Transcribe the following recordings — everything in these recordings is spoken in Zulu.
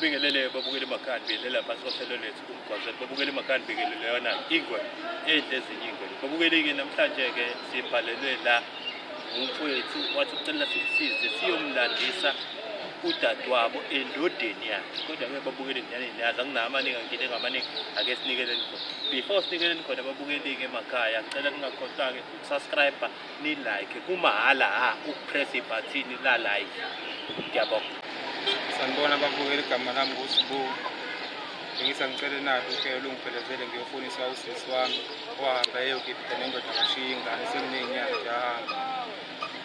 Ngibingelele babukeli emakhaya, ngibingelela phansi kohlelo lethu umgwazelo. Babukeli emakhaya, ngibingelele yona ingwe edla ezinye ingwe. Babukeli-ke namhlanje-ke sibhalelwe la ngumfowethu wathi ucela simsize siyomlandisa udadewabo endodeni yakhe. Kodwa-ke babukeli nani niyazi anginawo amaningi angikile ngamaningi ake sinikeleni khona. Before sinikeleni khona babukeli-ke emakhaya ngicela ningakhohlwa-ke ukusubscribe ni like kumahhala ha ukupress ibhathini la like ngiyabonga. Sanibona babukeli, igama lami nguSibu. Bengisa ngicele nalo uhlelo lungiphelezele ngiyofunisa usisi wami owahamba eyokipita nendoda washiya ingane sekuney'nyanga nje ahamba.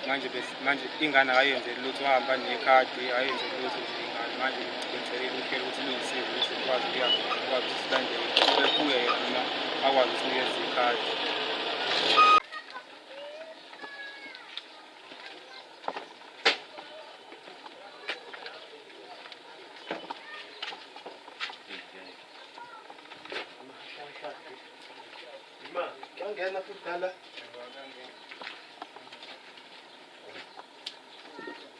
Manje manje ingane akayenzeli lutho wahamba nekhadi ayenzeli lutho nje ingane. Manje bengicelile uhlelo ukuthi lungisize ukuthi ngikwazi ukuya khona ngikwazi ukuthi silandele kube kuye yena noma akwazi ukusinikeza ikhadi. Ma, kuyangena futhi nala.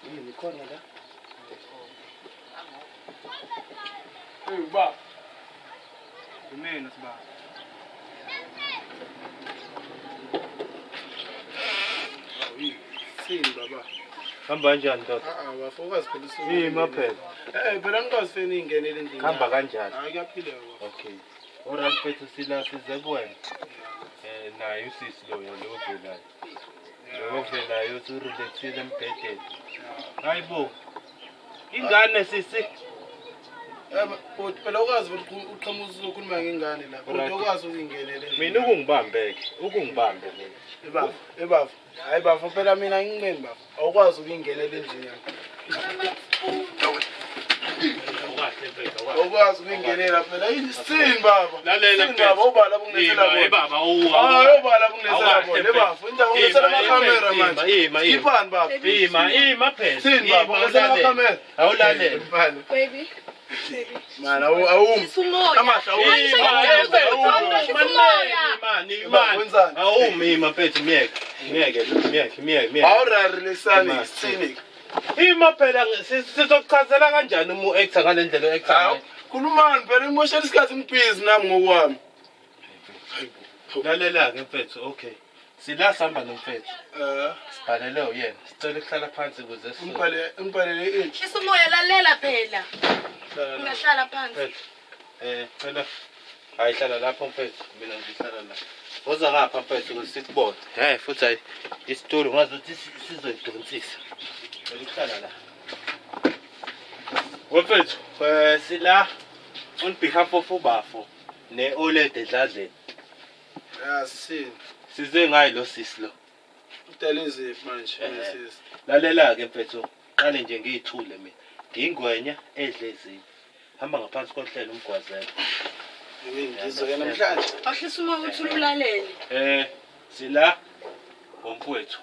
Yini khona la? Hey ubaba. Imina sibaba. Sini baba. Hamba kanjani ndoda? Ah ah bafo ukwazi phela usuku. Ima phela. Eh phela ngikwazi feni ingenele endlini. Hamba kanjani? Hayi kuyaphileka bafo. Okay. Alright mfethu sila size kuwena. Eh naye usisi loyo lo ovelayo. Lo ovelayo uthi urelaxile embhedeni. Hayibo. Ingane sisi. Eh bhuti phela ukwazi ukuthi uqhamuka uzokhuluma ngengane la. Bhuti ukwazi ukungenele. Mina ukungibambe ke, ukungibambe mina. Ebafo, ebafo. Hayi bafo phela mina nginqeni bafo. Awukwazi ukungenela endlini yami. Awukwazi ukungenela phela yini sini baba. Lalela Sini baba ubala bungilethela Ima, bona. baba uwa. Hayi ubala bungilethela Awukahle bona. mfethu. Bafo indaba ungilethela Ima, amakhamera ima, manje. ima, ima. Khiphani baba. Ima, ima phela. Sini baba Ima, ungilethela ulalele. amakhamera. Awulalele. Mfana. Baby. Baby. Mana awumi. Hlisa umoya. Amahla awumi. Angisho ngiyakuzwa ukuthi hlisa umoya. Baba, wenzani? Awumi ima mfethu miyeke. Miyeke, miyeke, miyeke, miyeke. Awurarelesani Ima. sini. Ima phela sizokuchazela kanjani uma u-actor ngale ndlela o-actor Hawu ngayo? khulumani phela ngimoshela isikhathi ngibhizi nami ngokwami. Lalela-ke mfethu, okay. Sila sihamba nomfethu. Eh Sibhalele uyena. Sicela ukuhlala phansi ukuze ungibhale ungibhalele age. Hlisa umoya lalela phela. Ungahlala phansi. Mfethu. Eh, cela. Hayi hlala lapho mfethu, mina ngihlala la. Woza ngapha mfethu ukuze sikubone. Hey futhi hayi isitulo ngazi ukuthi sizoyidonsisa. Cela ukuhlala la. Wemfethu, eh sila on behalf of ubafo ne-OLED edladleni. Ya sini. Size ngayi lo sisi lo. Udala iziphi manje Eh. sisi? Lalela-ke mfethu, qale nje ngiyithule mina. Ngiyingwenya edle ezinye. Hamba ngaphansi kohlelo umgwazelo. Ngizwe namhlanje. Awuhlisa umoya uthule ulalele. Eh, sila ngomfowethu.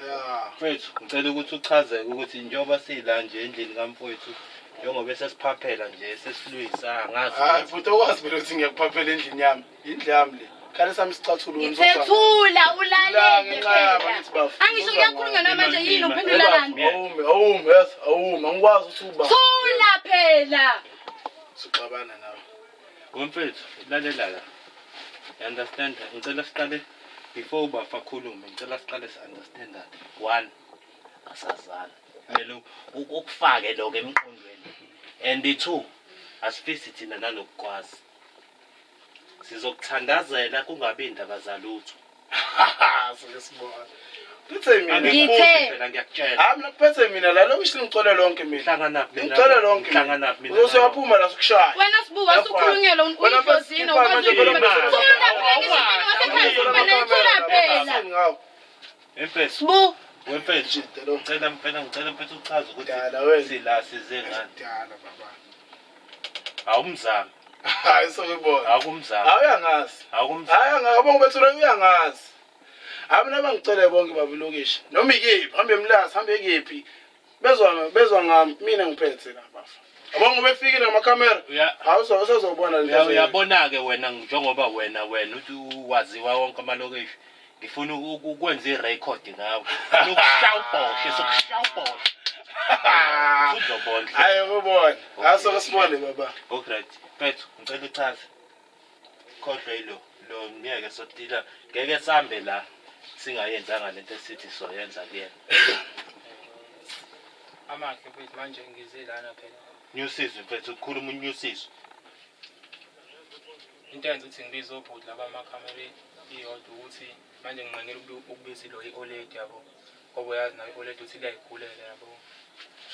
Ya. Mfethu, ngicela ukuthi uchazeke ukuthi njengoba sila nje endlini kamfowethu, njengoba esesiphaphela nje sesilwisa angazi. Hayi futhi okwazi phela ukuthi ngiyakuphaphela endlini yami. Indlu yami le. Khale sami isicathulo Ngithe thula ulalele La, ngenxa yabo, phela. ngithi bafo. Angisho kuyakhulunywa namanje yini uphendula lani? Awumi, awumi, yes, awumi. Angikwazi ukuthi uba. Thula phela. Sixabana nawe. Wemfethu, lalela la. You understand? Ngicela siqale before ubafa akhulume, ngicela siqale si understand that. One, asazana. Kumele ukufake lokho emqondweni. And two, asifisi thina nanokukwazi. Sizokuthandazela kungabi indaba zalutho. Soke sibona. Phethe mina. Ngithe- Angikubuzi phela ngiyakutshela. Hayi mina kuphethe mina la lokushi ngicole lonke mina. Hlanganaphi mina? Ngicole lonke. Hlanganaphi mina? Uzoyaphuma la sikushaya. Wena sibuka sukhulunyelwa Wena uyidlozini mfethu, ukwazi manje ukukhuluma. phela- Thula phela ngisho mina wasekhaya sikhuluma thula phela. Emfethu, Sibu wemfethu. Jide lo. Ngicela mfana, ngicela mfethu uchaze ukuthi Dala wena. sila size ngani. Dala baba. Awumzami, Hayi sokubona. awumzami, Hayi uyangazi. awumzami. Hayi angazi bonke bethula uyangazi. Hayi mina bangicele bonke baba ilokishi. Noma ikephi, hambe emlazi, hambe kephi. Bezwa bezwa ngami mina ngiphethe la bafa. Yabo ngoba efikile ngamakhamera. Hawu usazobona le nto. Uyabona-ke wena njengoba wena wena uthi waziwa wonke amalokishi. Ngifuna ukwenza irekhodi ngawe. Ngifuna ukushawubhoshe, sokushawubhoshe. Uzobona. Hayi ukubona. Asoke sibone baba. Okay, right. Mfethu, ngicela uchaze. Khohlwa yilo lo ngeke sodila ngeke sambe la singayenzanga lento esithi soyenza kuyena. Amahle mfethu manje ngize lana phela. Nyusizwe mfethu ukukhuluma unyusizwe. Into eyenza ukuthi ngibize obhuti laba amakhamera iyodwa ukuthi manje nginqenela ukubisa ilo i-oledi yabo. Ngoba uyazi nayo i-oledi ukuthi liyayigulela yabo.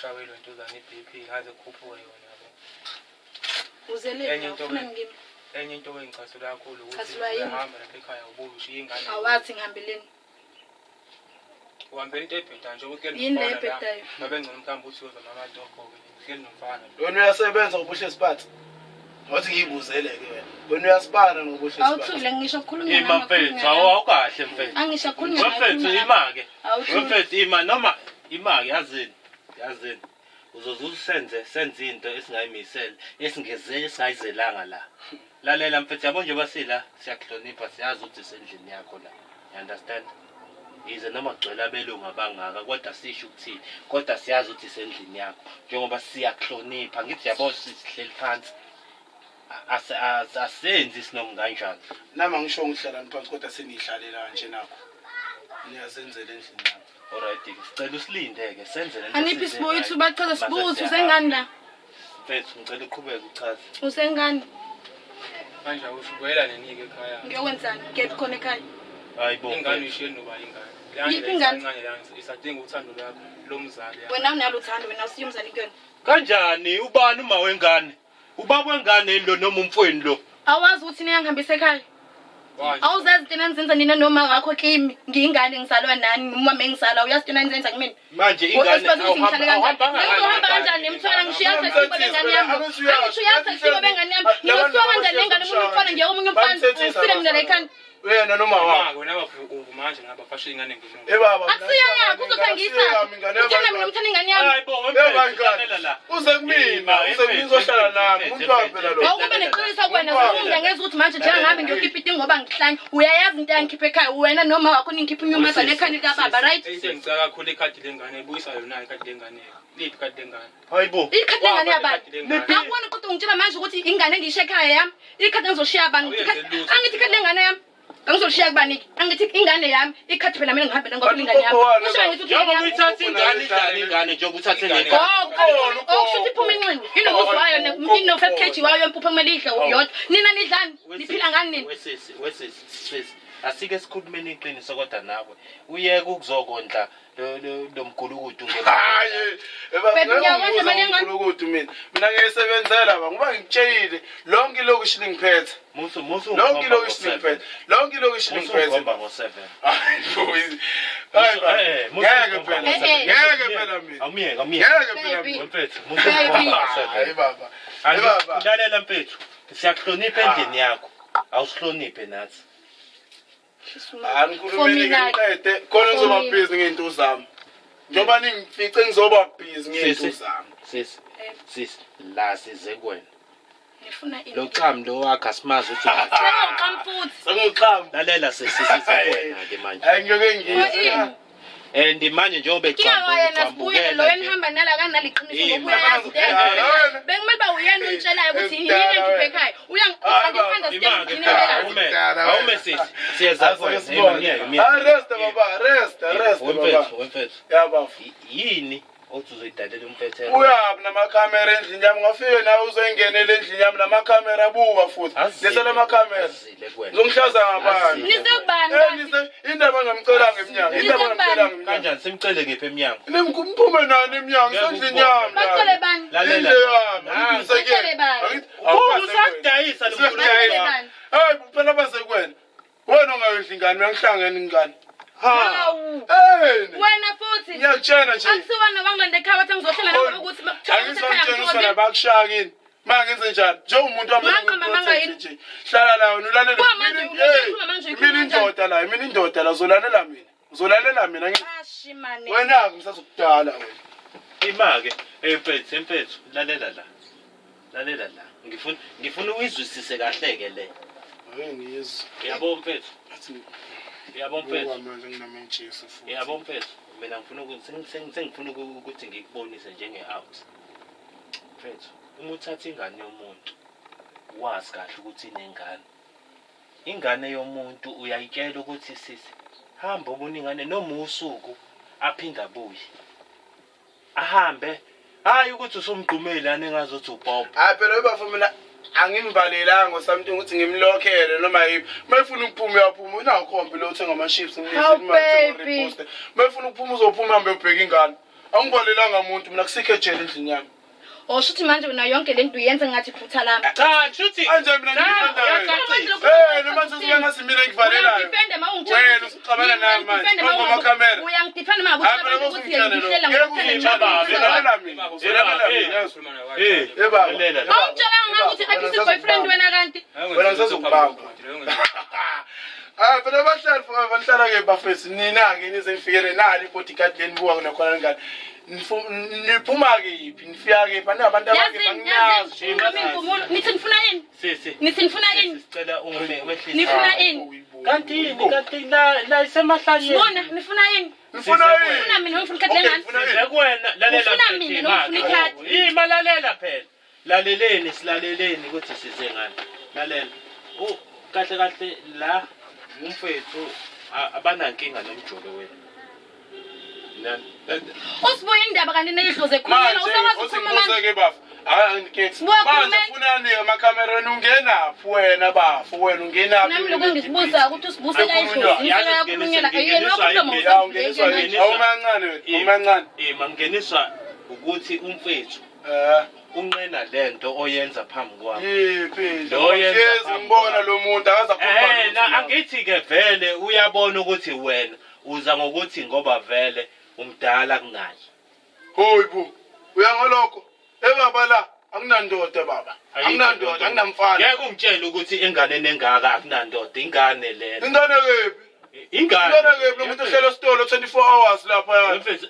Shawe lo ntuzana i-BP ngaze kukhuphuke yona yabo. Uzele Enye into ufuna ngimi. Enye into engicasula kakhulu ukuthi Chasulwa yini? uyahamba lapha ekhaya ubuye ushiye ingane. Awathi ngihambeleni. Uhambela into ebhedayo njengoba uhleli Yini le nomfana la. ebhedayo? Ngabe ngcono mhlawumbe uthi uyozama amatoko-ke uhleli nomfana. Wena uyasebenza ngobuhle siphatha. Wathi ngiyibuzele ke wena. Wena uyasipana ngobuhle siphatha. Awuthule ngisho kukhulunywa Ima nami, mfethu, akukhulunywa awu nami. awukahle mfethu. Angisho kukhulunywa nami, Mfethu kukhulunywa nami. ima-ke. Awuthule. Mfethu ima noma ima-ke yazini. Yazini. Uzoze usenze senze into esingayimisele, esingeze esingayizelanga la. Lalela mfethu yabo njengoba sila siyakuhlonipha siyazi ukuthi sendlini yakho la. You understand? Yize noma kugcwele abelungu abangaka kodwa sisho ukuthini kodwa siyazi ukuthi sendlini yakho njengoba siyakuhlonipha ngithi yabo sihleli phansi asenzi sinoma kanjani. Nami angisho ngihlalani phansi kodwa seniyihlalela kanje nakho. Niyazenzela endlini yakho. Alright, sicela usilinde-ke senze lento Aniphi esize Sibu ngayo. ithuba chaza Sibu Mase uthi siyahamba. usengani la? Mfethu ngicela uqhubeke uchaze. Usengani? Manje awusho ubuyela nini-ke ekhaya? Ngiyokwenzani? Kephi khona ekhaya? Hayi bo. Ingane Mfethu. uyishiye noba ingane. Leyana Yiphi ingane? esancane leyana isadinga uthando lwakho lomzali. Wena unalo uthando wena usiye umzali kuyona. Kanjani ubani uma wengane? Ubaba wengane lo noma umfweni lo? Awazi ukuthi niyangihambisa ekhaya. Awuzazi into enanizenza nina noma wakho kimi. Ngiyingane ngizalwa nani noma mengizalwa uyazi into enanizenza kumina. Manje ingane Esibazi ukuthi ngihlale kanjani. awuhamba Ngizohamba kanjani nemthwana ngishiya sesibo bengane yami. Angisho uyazi sesibo bengane yami. Ngizosuka kanjani nengane omunye umfana ngiye omunye umfana. Usile mina la ekhanda. Wena noma wakho. Wena manje ngabafashe ingane ngemuva. Eh baba. Akusiyo yakho uzothi angiyithathe. Uthanda mina umthanda ingane yami. Hayi bo Yebo mfethu lalela la. Uze kumina, uze kumina uzohlala nami. Umuntu wami phela lo. Awukube neqiniso kuwena sifunda ngeza ukuthi manje njengabe ngiyokhipha into ngoba ngihlanya. Uyayazi into yangikhipha ekhaya wena noma wakho ningikhipha inyumazane ekhaya likababa right? Into engicaka kakhulu ikhadi lengane ibuyisa yona ikhadi lengane. Liphi ikhadi lengane? Hayi bo. Ikhadi lengane yabani? Ikhadi lengane. Akubona kodwa ungitshela manje ukuthi ingane engiyishiya ekhaya yami, ikhadi engizoshiya bani? Angithi ikhadi lengane yami. Angizolishiya kubani? Angithi ingane yami, ikhadi phela mina ngihambe ngoba ingane yami. Kusho ngithi Njengoba ingane yami. uyithatha ingane idlale ingane njengoba uthathe Ingane. nengane. Oh, okusho ukuthi iphuma inxiwa. Inomuzi wayo ino 5 kg wayo empuphu ekumele idle yodwa. Nina nidlani? Niphila ngani nina? Wesisi, wesisi, sisi. Asike sikhulumeni iqiniso kodwa nawe. Uyeke ukuzokondla lo lo lo mgulukudu nge. Hayi, Baby, ngiyakondla imali yengane. mgulukudu mina. Mina ngiyisebenzela ba ngoba ngikutshelile lonke ilokishi lingiphethe. Musu musu Lonke ilokishi lingiphethe. Lonke ilokishi Musu lingiphethe. ngikhomba ngo7. Hayi, hayi ba. Ngeke phela. Ngeke phela mina. Awumyeke, awumyeke. Ngeke phela mina. Mfethu, musu Baby. ngikhomba Hayi ngo7. baba. Hayi baba. Lalela mfethu, siyakuhlonipha endlini yakho. Awusihloniphe nathi. Angikhulumeni ngiqede khona ngizoba busy ngey'nto zami. Njengoba ningifice ngizoba busy ngey'nto Sisi. zami. Sisi, sisi, la size kuwena. Ngifuna ini? Lo xamu lo wakho asimazi ukuthi Sengiwuqhamu futhi. Sengiwuxhamu. lalela sisi size kuwena ke manje. Hayi ngiyoke ngizwe. Ini? And manje njengoba Inkinga yena sibuye lo enihamba nala kanaliqiniso ngoba uyayazi into eyenzekayo. Bekumele uba uyena ungitshelayo ukuthi yini engikhiphe ekhaya. Uyangi-understand yini eyenzekayo. Awume sisi, siyeza kuwena. Imiyeke, imiyeke. Arrest baba, arrest, arrest baba. Wemfethu, wemfethu. Ya baba. Yini othi uzoyidalela umfethu? Uyaphi namakhamera endlini yami? Ungafike nawe uzoyingenela endlini yami namakhamera buka futhi. Letha lamakhamera. Azile kuwena. Ngizongihlaza ngabantu. Azile. Nize kubani Eh kanti? nise indaba ngamcelanga emnyango. Indaba ngamcelanga emnyango. Kanjani simcele kephi emnyango? Nimphume nani emnyango? Isendlini yami. Bacele bani? Lalela. Indlu yami. Nansi. Bacele bani? Buka usakudayisa lo mkhulu. Bacele bani? Hey phela basekwena. Wena ongayondla ingane uyangihlangena ingane. Ha. Hawu. Hey. Wena futhi. Ngiyakutshela nje. Akusiwena wangilanda ekhaya wathi ngizohlala nawe ukuthi Angizongitshela usana bakushaya kini. Ma ngenze njani? Njengomuntu wami Manga, manga yini? nje. Hlala la wena ulalele. Kwa manje Mina- ulalele, Hey, ukhuluma manje, ukhuluma Mina kanjani? indoda la, mina indoda la uzolalela mina. Uzolalela mina ngi. Ashimane. Wena ke ngisazokudala wena. Ima-ke, mfethu, mfethu, lalela la. Lalela la. Ngifuna uyizwisise kahle ke le. Hayi ngiyizwa. Yabo mfethu. Athi Yabo mfethu. Buka manje nginamentshisi futhi. Yabo mfethu, mina ngifuna sengifuna ukuthi ngikubonise njenge-out. Mfethu, uma uthatha ingane yomuntu, wazi kahle ukuthi inengane. Ingane yomuntu uyayitshela ukuthi sisi, hamba ubona ingane noma usuku aphinde abuye. Ahambe. Hayi ukuthi usumgqumeli lana engazothi ubhobho. Hayi phela ubafo mina angimvalelanga something ukuthi ngimlokhele noma yiphi. Uma efuna ukuphuma uyaphuma, unawo khombi lo uthenga ama-chips How, baby? Uma efuna ukuphuma uzophuma ahambe uyobheka ingane. Angivalelanga muntu mina kusikho ejele endlini yami. Oh shuthi manje wena yonke lento uyenza ngathi iphutha lami. Cha, shuthi Kanje mina ngidefenda wena. Eh noma sesibe ngathi mina ngivalelayo. Uyangidefenda ma ungitshela. Wena usuxabana nami manje. Phambi kwamakhamera. Uyangidefenda ma Hayi ukuthi phela abantu ukuthi ngikutshele lo. ngihlela Ngeke ngokuthanda baba, uzolalela mina. Uzolalela mina. Yes. Eh, Eh baba. lalela la. Awungitshelanga ngathi ukuthi abusive boyfriend wena kanti. Wena ngisazokubamba. Ah phela abahlali forever nihlala ke bafethu nina ke nize nifikele nali bodyguard lenibuka nakhona ngani. Niphuma kephi? Nifika kephi? Anabantu abake Yazini, banginazi. yazini, noma inkumulo. Nithi nifuna yini? Sisi. Nithi nifuna yini? Sicela ungume wehlise. Nifuna ini? Kanti yini kanti la la isemahlanyeni. Sibona, nifuna yini? Nifuna yini? Ufuna mina ngifuna ikhadi Okay, lengane. ngifuna yini? Size kuwena lalela. Ufuna mfethu, mina ima. noma ufuna ikhadi? Ima lalela phela. Laleleni silaleleni ukuthi size ngani. Lalela. U kahle kahle la umfethu abanankinga nomjolo wenu. Nani? Usibuye indaba kanti neyidlozi ekhulumela Manje usakwazi ukukhuluma manje. usingibuze ke bafo. Hayi ngikhethi. Sibuya Manje khulumeni. ufunani emakhamereni ungenaphi wena bafo wena ungenaphi? Nami lokho engikubuza ukuthi usibusela idlozi, Yazi insela yakhulunyelwa yena ngingeniswa wakhuluma yini? Ya ungeniswa yini? usavuleke. Awumancane wena, awumancane. Ima ngingeniswa ukuthi umfethu Eh. unqena lento oyenza phambi kwami. Yiphi? Lo yenza Hlezi phambi ngibona kwami. lo muntu akaza khuluma. Eh na angithi ke vele uyabona ukuthi wena uza ngokuthi ngoba vele umdala kunaye. Hoyi bo. Uya ngalokho. Eh baba la anginandoda baba. Anginandoda, anginamfana. Ngeke ungitshele ukuthi enganeni engaka akunandoda ingane lena. Ingane kephi? Ingane. Ingane kephi lo muntu ohlala esitolo 24 hours lapha. Mfethu,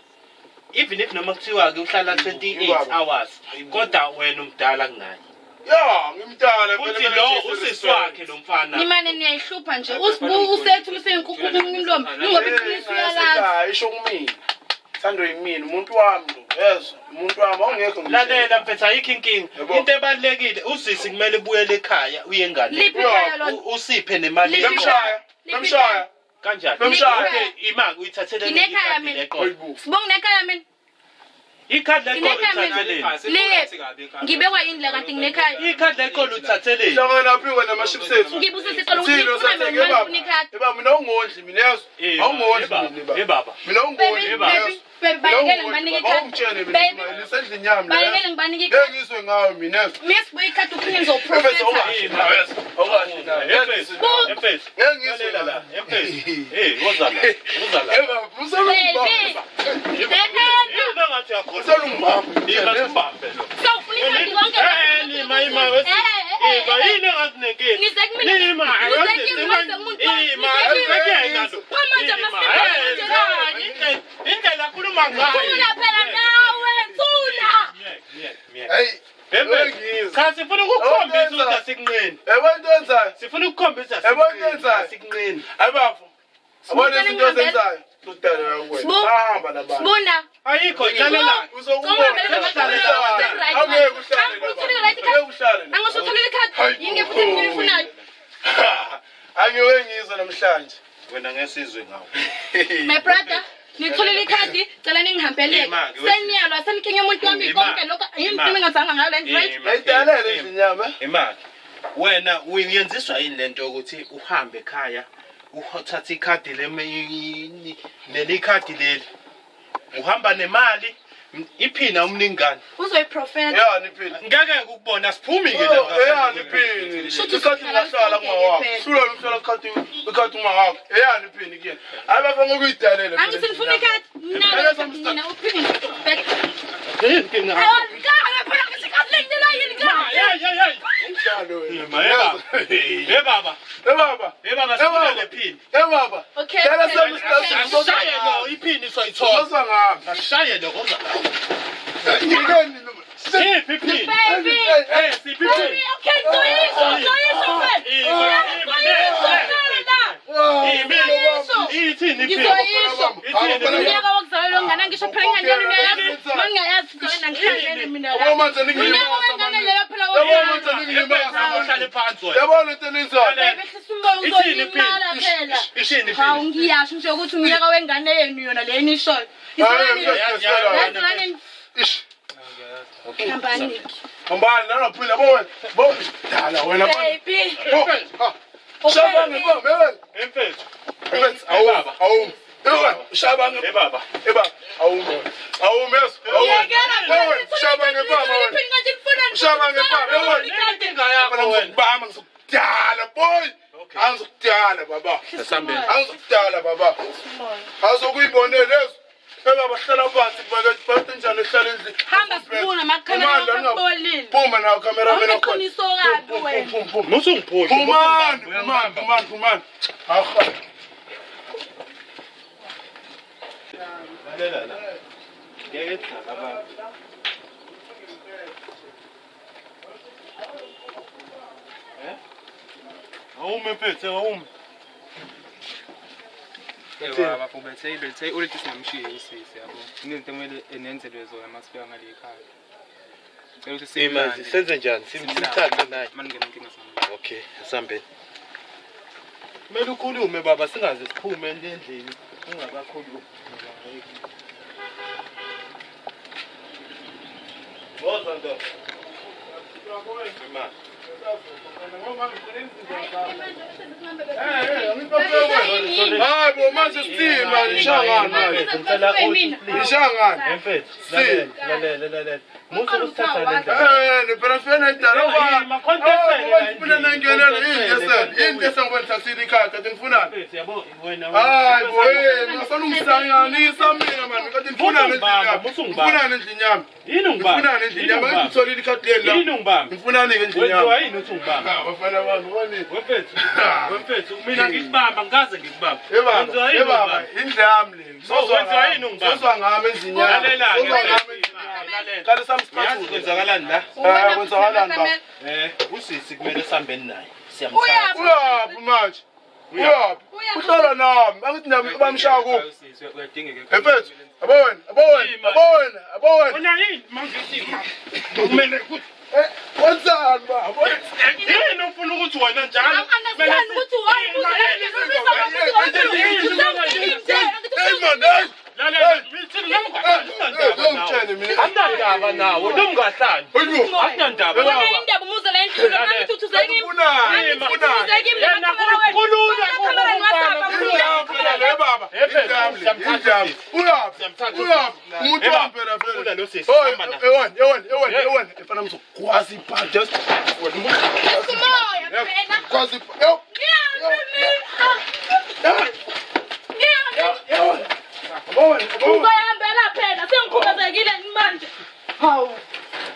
even if noma kuthiwa ke uhlala 28 Baba. hours kodwa wena umdala kunaye. Ya, ngimdala Futhi lo usisi wakhe lo mfana. Nimane niyayihlupha nje. Usibu usethu useyinkukhu umlomo. Ingoba iqiniso uyalazi. Hayi isho kumina. Thandwe yimina umuntu wami lo. Yezwa, umuntu wami awungekho ngimtshele. Lalela mfethu ayikho inkinga. Yebo. Into ebalulekile usisi kumele ubuyele ekhaya uye enganeni. Liphi ikhaya lona? Usiphe nemali. Liphi yeqolo. Bemshaya, bemshaya. Kanjani? Bemshaya. Okay, imali uyithathele Nginekhaya mina. leqolo. Sibonge nekhaya mina. Ikhadi leqolo Nginekhaya mina. uyithatheleni. Liye. Ngibekwa yini la kanti nginekhaya? Ikhadi leqolo uthatheleni. Hlangana phi wena ama-chips ethu? Ngibusise isicelo ukuthi Thina nifuna mina usathenge noma baba. nifuna ikhadi. Eh baba mina awungondli mina yezwa. Eh, Awungondli eh, baba. mina baba. Eh, baba. Mina awungondli Baby, mina baby, yezwa. baby, balekele ngibanike ikhadi. Awungitshele mina Baby, mina lisendlini yami la. balekele ngibanike Ngeke ikhadi. ngizwe ngawe mina yezwa. Mesibuye ikhadi uphinde Mfethu ngizoprofetha. awukahle nawe yezwa. Awukahle nawe. Ngeke ngizwe ngawe. Mfethu. Ngeke ngizwe Lalela la. ngawe. Mfethu. Eh, woza la. Woza la. Eh baba, Baby. uselungibamba. Baby. Yini engathi uyakhona? Uselungibamba. Yini ubambe lo. Sawufuna ikhadi konke. Eh, lima ima wesi. Eh, eh, eh, Ima yini engathi nenkinga? Nize kumina. Lima. Nize kimi, manje umuntu wami. Ima. Nize kimi. Kuyena lo. Pha manje Ima. amasimba Eh, Indlela akhuluma ngayo. Thula phela nawe, thula. Myeke, myeke, myeke. Hey. Mfethu, Ngeke ngizwe. Cha sifuna ukukukhombisa ukuthi asikunqeni. Yebo into enzayo. Sifuna ukukukhombisa Yebo into enzayo. asikunqeni. Hayi bafo. Yabona izinto Sibukele ozenzayo. Sudaleka kuwena. Sibu- Hamba labantu. Sibuna. Ayikho lalela. Uzokubona. Angeke uhlale la. Angeke uhlale la. Angisho utholile ikhadi. Yini futhi engiyifunayo? Angeke ngizwe namhlanje. Wena ngesizwe ngawo. My brother, nitholile ikhadi, cela ningihambeleke. Ima-ke, Seniyalwa, senikinye umuntu wami Ima. konke lokho. Yini Ima. into engazanga ngayo le nto, right? Ima. Ayidalele endlini yami. eh? Imali. Wena uyenziswa yini lento yokuthi uhambe ekhaya uthathe ikhadi leli khadi leli. Uhamba nemali iphina umlingane. Uzoyiprofetha. Yani phela. Ngeke ukubona siphumi ke Oh, eyani phini. Shuthi Isikhathi ngingahlala kuma wakho. phela. Hlula umhlala isikhathi isikhathi uma wakho. Eyani phini kuyena. Hayi bafo ngokuyidalela. Angithi nifuna ikhadi. Nalo ikhadi nina uphinde ngizoprofetha. Inkinga. Ayi, phela ngithi ikhadi lengila yini kahle? Hey hey hey. Umdlalo wena. Ima ye baba. Eh baba. Ye baba Eh sifuna baba. le phini. Eh baba. Okay. Dala okay, sami okay. isikhathi Ashaye lo iphini soyithola. Uzoza ngami. Ashaye lo koza. Ngikeni noma. Siphi iphini? Baby. Eh siphi Baby, iphini? okay, ngizoyisho, ngizoyisho phela. Ima, ima, Ngizoyisho phela la. Ima. Ngizoyisho. Ithini iphini? Ngizoyisho. Ithini? Unyaka wokuzalwa longane ngisho phela ingane yenu niyayazi. Mangingayazi wena ngihlangene mina la. Yabo manje Unyaka ningilimaza wengane manje. leyo phela Yabo manje wokuzalwa. ningilimaza manje. Uhlale phansi wena. Yabona into enizayo. Baby hlisa umoya Ithini iphini? uzolimala phela. Ithini Hawu iphini? ngiyasho nje ukuthi unyaka wengane yenu yona le enishoyo. Hayi, Izolani? yazi, Ish. Hambani. Hambani nanophila yabo wena. Bo dala wena. Baby. Bo. Ah. Shabange bo, mewe. Emfethu. Mfethu awu awu. Ewe, shabange Eh baba. eba awu. Awu meso. Awu. Yekela Ewe, shabange baba wena. Iphini kanje nifunani? Shabange baba, ewe. Inkinga yakho wena. Ngizokubamba ngizokudala boy. Okay. Angizokudala baba. Asambeni. Angizokudala baba. Azokuyibonela lezo. Eba bahlala phansi bake bathi njani ehlala endlini. Hamba sibuna amakhamera akubolile. Phuma nawo camera mina khona. Awuneqiniso kabi wena. Phum phum. Musungiphushi. Phumani, phumani, phumani, phumani. Aha. Lalela la. Ngeke sidlale abantu. Eh? Awume mfethu, awume. Baba ubethe ibethe ulethi singamshiyi usisi yabo. Kunezinto ekumele enenzelwe zona uma sifika ngale ekhaya. Cela ukuthi Manje simlande. senze njani? Simthathe naye. Maningena inkinga samlande. Okay, asambeni. Kumele ukhulume baba singaze siphume endlini ungakakhulumi. Woza ndoda. Imali. Hayi bo manje sithini nishangani manje. Nishangani. Mfethu, lalela, lalela, lalela. Musa ukusithatha le ndlela. Eh, phela fena idala Yima, ba. contest-ele Ngifuna nangenela yini esel. Yini esengibona thathile ikhadi athi ngifunani. Mfethu, yabo wena. Hayi bo, hey, ngasalungisanganisa mina manje kanti ngifunani endlini yami. Musungibamba. Ngifunani endlini yami. Yini ungibamba? Ngifunani endlini yami. Ngitholile ikhadi leli la. Yini ungibamba? Ngifunani ke endlini Wenziwa yami. yini uthi ungibamba? Ah, bafana bami, bani. Wemfethu, wemfethu, mina ngikubamba ngikaze ngikubamba. Eh baba, Wenziwa yini eh baba, ungibamba? indlu yami le. So, wenziwa yini ungibamba? Sozwa ngami endlini yami. Lalela-ke, Sozwa ngami endlini yami. lalela. Qale sami Uyazi siphathule. kwenzakalani la? Eh, kwenzakalani baba? Eh, usisi kumele sihambeni naye. Siyamthatha. Uyaphi? Uyaphi manje? Uyaphi? Uyaphi? Uhlala nami. Angithi nami bamshaya kuphi? Usisi uyadingeka. Mfethu, yabo wena, yabo wena, yabo wena, yabo wena. Wena yini manje kumele Eh, wenzani baba? yini ufuna ukuthi wena njalo? Angazi ukuthi why Hey man, hey. Lalela, mithini Ungitshele mina. Anginandaba nawe, nomngahlali. Hayibo. Anginandaba Wena nawe. indaba umuze la endlini angithi uthi uze kimi. Ufunani? Angithi uze kimi Yena kulula Kamera ngiwasaba Indlu yami phela le baba. Indlu yami le, indlu yami. Uyaphi? Siyamthatha Uyaphi? Umuntu Eh, wami baba, phela phela. ula lo sisi, Oy, hamba naye. ewan, ewan, ewan, Yeah. ewan. Efana mzokwazi ibhadi. Umoya phela. Kwazi. Yo. Yo. Yabo wena, yabo wena. Uzoyihambela phela sengikhubazekile manje. Hawu.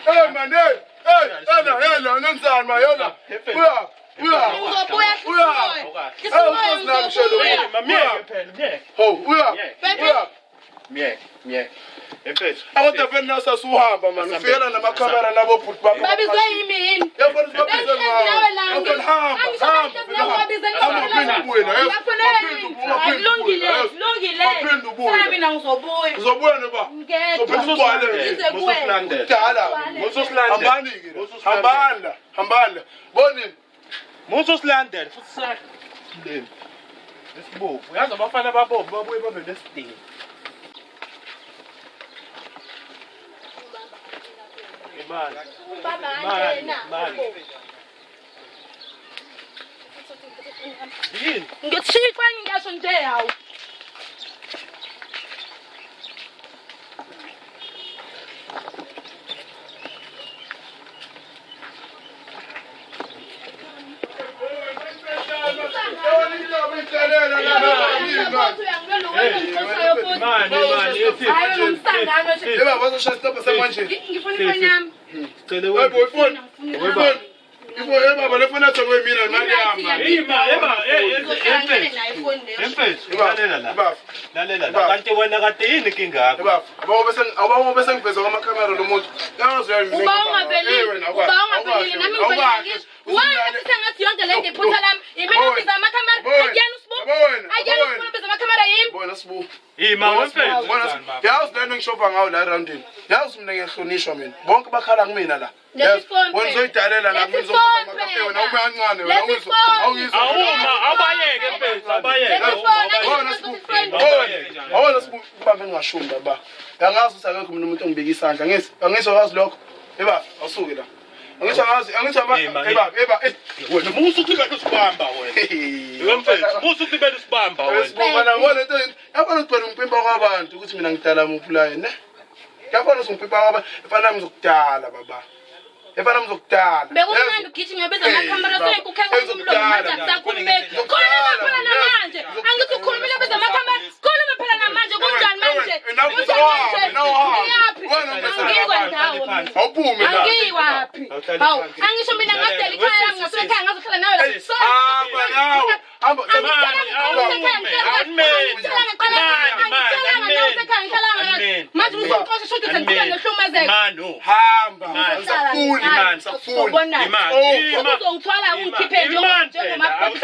Hey man, hey. Hey, yela, yela, nenzani ma yela. Uyaphi? Uyaphi? Uzobuya Uyaphi? Hlisa umoya. Hlisa umoya uzobuya. Miyeke phela, miyeke. Ho, uyaphi? Baby. Uyaphi? Miyeke, miyeke. Mfethu. Abantu vele nasasuhamba man, ufikela namakhamera nabo bhuti bakho. Babizwe yimi yini? Yabona sibabize Bengihlezi nawe la. ngawo. Hamba, Angisho hamba, bengihlezi nawe wabize hamba, uphinde ubuye la, yes. Ngiyafonela Uphinde yini? ubuye, uphinde Akulungile, ubuye, yes. kulungile. Uphinde ubuye. Sami mina ngizobuya. Uzobuya noba? Ngedwa. Uzophinde ugcwale. Ngize kuwena. Kudala. Mususilandela. Hambani ke. Hambani la, hambani la. Boni. Mususilandela futhi sakhe. Lesibovu. Uyazi abafana babovu babuye babe nesidingo. Imali. Ubaba Imali, kanjena. imali. Yini? Ngithixwa ngisho nje hawu. Imali, imali, ethi. Hayi ngomsangano nje. Yeba bazoshaya isitobha samanje. Ngifuna ifoni yami. Sicele Hayi bo wena. ifoni. Ifoni. Ifoni hey baba le foni ethengwe yimina imali yami. man. Ima, ema, eh, Ngizohlangana mfethu. nayo ifoni leyo. Mfethu, Ibaba, lalela la. ibaba, Lalela la. Ibaba. Kanti wena kade yini inkinga yakho? ibaba. Awuba bese ngiveza kwamakhamera lo muntu. Uba ungavelile, uba ungavelile nami ngivelile ngisho. Why ngathi sengathi yonke le nto iphutha lami. Imina ngibiza amakhamera, akuyena uSibu. Yabo wena. Ayena Yabo wena. ufuna biza amakhamera yimi. Bona Sibu. Ima wemfethu. Bona Sibu. Yazi lento engishova ngayo la roundini. Yazi mina ngiyahlonishwa mina. Bonke bakhala kumina la. Letha Yazi, ifoni Wena phela. uzoyidalela la Letha mina ifoni ngizokuzama phela. wena ube kancane wena Letha awungizwa. ifoni. Awungizwa. Awuma abayeke mfethu abayeke. Letha ifoni, Bona angisho Sibu. ukuthi ifoni. Bona. Awona Sibu ubambe ngingashumi baba. Angazi ukuthi akekho mina umuntu ongibeka isandla. Ngizwa, angizwa wazi lokho. Eba, awusuke la. Angithi angazi, angithi ama Ima, eba, eba. eh. Wena musu uqhubeka usibamba wena. Iwe mfethu musu uqhubeka usibamba wena. Sibona wona into yabona ukuthi wena ungipimpa kwabantu ukuthi mina ngidala muphi la ne. Yabona ukuthi ungipimpa kwabantu, efana ngizokudala baba. Efana ngizokudala. Bekumnandi ugijima uyobiza amakhamera seyinkukhu umlomo manje akusakhulumeki. Khuluma phela namanje. Angithi ukhulumile biza amakhamera. Khuluma phela namanje kunjani manje? Kunjani manje? Ngiyaphi? Angikwa ndawo mina. Awuphume la. Angiyiwaphi? Hawu, angisho mina ngadela ikhaya lami ngasuka ekhaya ngazohlala nawe la. So Hamba nawe. Hamba. Manje uzoxosha shuthi sengikhuluma nohlumezeka. Manu. Hamba. Imani. Ngisafuni Imani. ngisafuni. Imani. Oh, Ima. Uzongithwala ungikhiphe Imani njengomakoti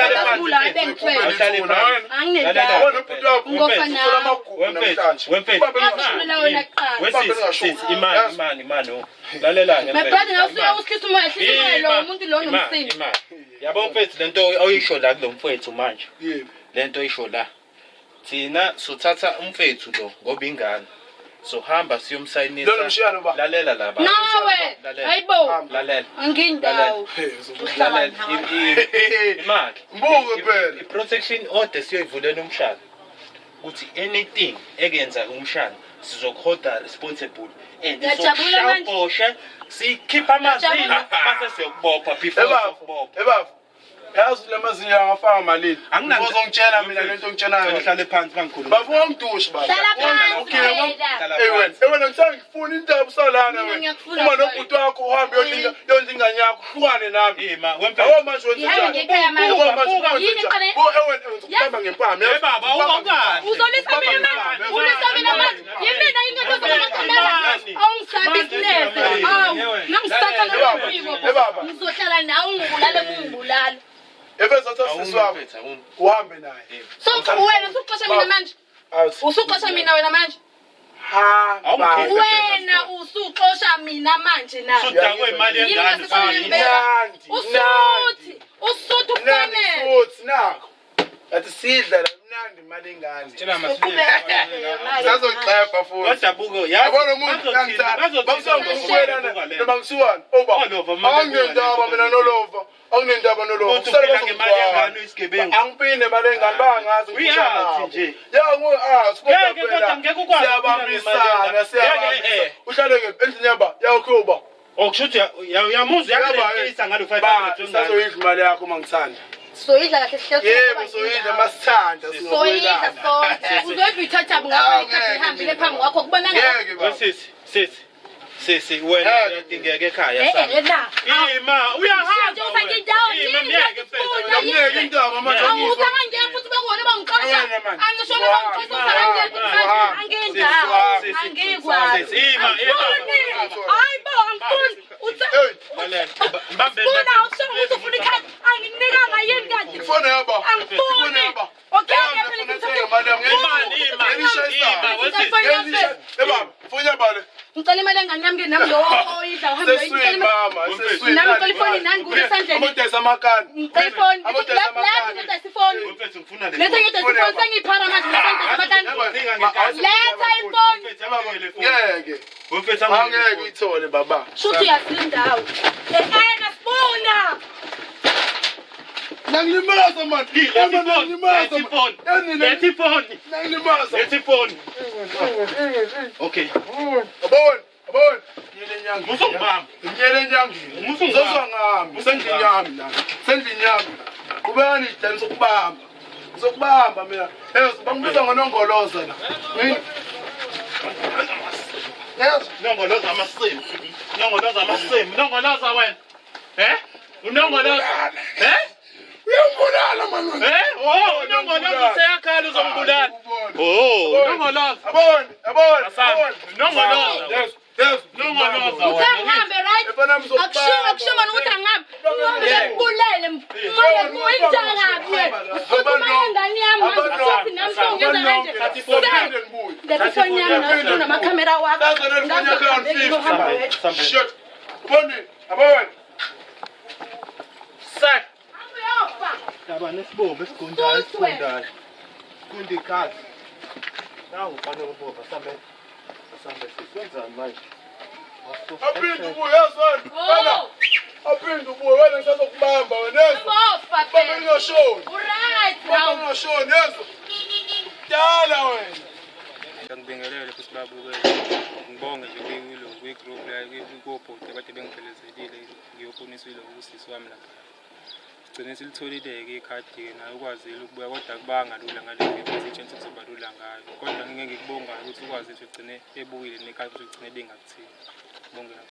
bengithwele. Awuhlale phansi. Anginendawo. Wena ubhuti wakho Ngofa nawe. uthola amagugu Wemfethu, namhlanje. wemfethu. Ubambe ngingashumi. Ngashumela wena kuqala. Wesisi, sisi, imani, imani, imani. oh. Lalela ke My mfethu. brother nawe usuke usihlisa umoya, hlisa umoya lo Ima, umuntu lo ima, nomsindo. ima. Yabo mfethu lento oyisho la kulo mfethu manje. Yebo. Lento oyisho la. Thina sothatha umfethu lo ngoba ingane. Sohamba siyomsayinisa. Lona mshiyano ba. Lalela la ba. Nawe, Lalela. hayibo, Lalela. angindawo. Hey, uzobuya. Lalela. Imali. Mbuke phela. I-protection order siyoyivulela umshana. Ukuthi anything ekenza umshana sizokuholda responsible and Ngiyajabula manje. sokushaya sikhipha amazinyo Ngiyajabula. base siyokubopha before Ebafo, siyokubopha. ebafo. Yazi la mazinyo angafaka malini. Anginandaba. Uzongitshela mina lento ongitshelayo. Cela uhlale phansi bangikhuluma. Bafo ungidushe baba. Hlala phansi Okay, yabo. wena. Hlala Hey wena, phansi. hey wena ngisake ngifuna indaba usalana Mina wena. ngiyakufuna Uma wena. nobhuti wakho uhambe yodla yondla ingane yakho uhlukane nami. Ima, wemfethu. Yabo manje wenza Ngihambe njani? ngekhaya manje. Yabo manje Buka, wenza Yini njani? qale- Bo, eh wena ngizokubamba ngempama. Eh baba, awukahle. Uzolisa mina manje, ulisa mina manje. Yimina ingathi amakhamera. Awungisabi isinese. Awu, nangisatha Eh baba. ngofiko. Ngizohlala nawe ungibulale ungibulale. Efeza thatha sisi wakho Mfethu, awumi. uhambe naye. So wena usuxosha mina manje. Out. Usuxosha mina wena manje. Hamba. Awungikhiphe. Wena usuxosha mina manje na. Sudakwe imali Yini yengane. ngasesona impela? Mnandi. Usuthi, usuthi Mnandi ufanele. futhi nakho. Athi sidla la mnandi imali engane. Tshela masibuye. Sazoxefa futhi. Kodwa buko yazi. Yabona umuntu bazothini, ngangithanda. bazothini Bakusangibukela buka le. noma ngisuwani. Oba. Olova, manje Anginendaba buka le. mina nolova. Anginendaba nolova. Kodwa Kusale uphila ngemali yengane bazongigwala. uyisigebengu. Angiphinde imali engane bangazi Uyazi nje. Ya ngu-azi kodwa Ngeke, kodwa ngeke ukwazi ukuphila ngemali siyabambisana yengane. siyabambisana. Ngeke, eh. Uhlale ke endlini yaba yakho uba. Oh kusho ukuthi uyamuzwa uyakurentisa ngalo 500 wengane. Sazoyidla imali yakho uma ngithanda. Soyidla kahle sihlelo. Yebo soyidla masithanda Soyidla sonke. Uzoyidla uyithatha ngapha ikhathi ihambile phambi kwakho kubona ngathi. Ngeke baba. Sisi, sisi. Sisi wena Ngeke. uyadingeka ekhaya Eh sami. eh la. Ima, uyahamba. Nje usangindawo Ima, yini myeke mfethu. ngiyakufuna Ngamnike yini? indaba manje angizwa. Awuza kanje futhi bekuwona bangixosha. Wena manje. Angisho bangixosha usakanje futhi manje angindawo. Angikwazi. Sisi, ima, ima. Angifuni. Hayi bo angifuni. Uthe Hey, Lalela, mbambe. Funa usho ukuthi ufuna ikhadi. Angikunikanga yini kanti? ifoni yaba. Angifuni. Ifoni yaba. Okay, Ngiyafuna Ebaba, ifoni yaba le. Ngicela imali engane yami ke nami lo oyidla uhambe Seswini uyicela imali. mama, seswini. Nami ngicela ifoni nani kulo esandleni. Amadayisa amakani. Ngicela ifoni. Amadayisa Letha amakani. letha ifoni. Mfethu ngifuna le. Letha ngidayisa ifoni sengiyiphara manje ngidayisa amakani. Letha ifoni. Mfethu angeke le phone. Ngeke. Mfethu Angeke uyithole baba. Shuthi uyasindawo. Eh nasibona. Nangilimaza man. Letha ifoni. Letha ifoni. Nangilimaza. Letha ifoni. Okay. Yabona, yabona. Ngiyele enyangeni. Musungibamba. Ngiyele enyangeni. Musungibamba. Ngizozwa ngami. Sendlini yami la. Sendlini yami. Qhubekani nje ngizokubamba. Ngizokubamba mina. Eh, bangibiza ngonongoloza la. Mina. Yes. Nongoloza amasimu. Nongoloza amasimu. Nongoloza wena. Eh? Unongoloza. Eh? Uyangibulala man wena. Eh? Oh, unongoloza useyakhala uzombulala. Oh, unongoloza. Yabona, yabona. Asami. Yabona. Nongoloza. Yes. Nongoloza Uthe wena. ngihambe right? Akushiwo akushiwo mana ukuthi angihambe. Ngihambe ngibulele manje kuyinjakabi wena. Usuthi uma ingane yami manje usuthi nami sewungenza kanje. Letha ifoni yami nawe unamakhamera wakho. Ngazohamba wedwa. Shit. Boni, abawena. Sak. Hamba uyofa. Daba nesibombo esigundayo Suthi wena. esigundayo. Gunda ikhathi. Nawu mfana obomvu asambe. Asambe sisenzani manje? Aphinde ubuye yazona. Wena Oh, aphinde ubuye wena ngisazokubamba wena yezwa. uyofa Bamba phela. ngingashoni. Uright Bamba now. ngingashoni yezwa. Dala wena. Ngibingelele futhi babukele. Ngibonge nje kwilo kwi-group la kobhuti abade bengiphelezelile ngiyofuniswa ilo usisi wami lapha. Sigcine silitholile-ke ikhadi-ke naye ukwazile ukubuya kodwa akubanga lula ngale ndlela esitshengisa kuzoba lula ngayo. Kodwa ngike ngikubongayo ukuthi ukwazile ukuthi ugcine ebuyile nekhadi ukuthi ugcine bengakuthini. Ngibonge kakhulu.